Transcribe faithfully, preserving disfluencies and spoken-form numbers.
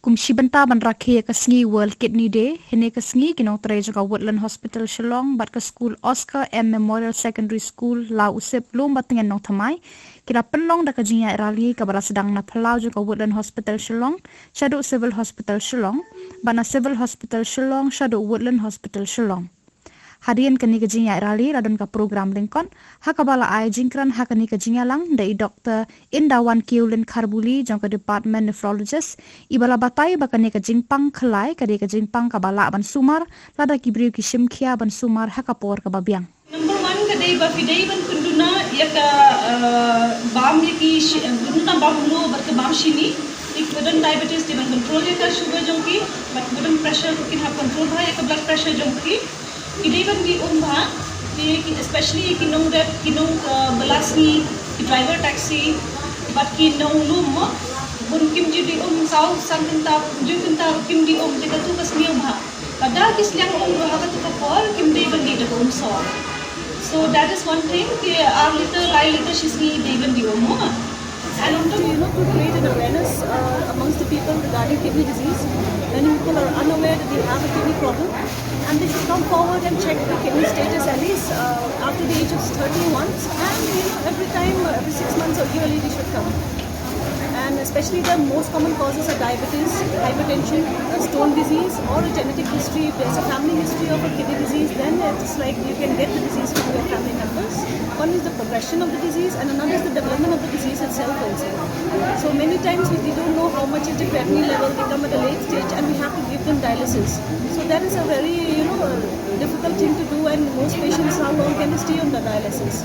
Kum shi bynta ban rakhe ïa ka sngi World Kidney Day, hynne ka sngi ki nongtrei jong ka Woodland Hospital Shillong bad ka skul Oscar M Memorial Secondary School, Law Usip, Lum Batngen, Nongthymmai, ki la pynlong da ka jingïaid rally kaba la sdang na phyllaw jong ka Woodland Hospital Shillong shaduh Civil Hospital Shillong, bad na Civil Hospital Shillong shaduh Woodland Hospital Shillong. Hadien kane ka jingïaid rally la don ka program lyngkot, ha kaba la ai jingkren ha kane ka jingïalang da i Doktor Indawan Kiulin Kharbuli jong ka Department Nephrologist, iba la batai ba kane ka jingpang khlai ka dei ka jingpang kaba lah ban sumar lada ki briew ki shim khia ban sumar ha ka por kaba biang. Number one ka dei ba phi dei ban pynduna ïa ka, eh, bam ïa ki shi-, eh, pynduna bam mluh bad ka bam shini. Ki ba don diabetes dei ban control ïa ka sugar jong ki, bad ba don pressure ki hap control bha ïa ka blood pressure jong ki. Ki dei ban die um bha, ki, ki, especially ki nongrep, ki nong, uh, bylla sngi, ki driver taxi, bad ki nonglum mo. Bun kim ju die um saw san kynta, ju kynta kim die um, te katu ka sniew bha. Lada ki sliang um ha katu ka por, kim dei ban die da ka um sor. So that is one thing, ki ar litre, lai litre shi sngi dei ban die um mo. And to, you know, to create an awareness, uh, amongst the people regarding kidney disease. Many people are unaware that they have a kidney problem, and they should come forward and check the kidney status at least, uh, after the age of thirty once, and, you know, every time, uh, every six months or yearly they should come. And especially the most common causes are diabetes, hypertension, uh, stone disease, or a genetic history. If there's a family history of a kidney disease, then it's like you can get the disease from your family members. One is the progression of the disease, and another is the development of the disease itself also. So many times we, we don't know how much is the creatinine level, they come at a late stage, and we have to give them dialysis. So that is a very, you know, difficult thing to do, and most patients, how long can they stay on the dialysis?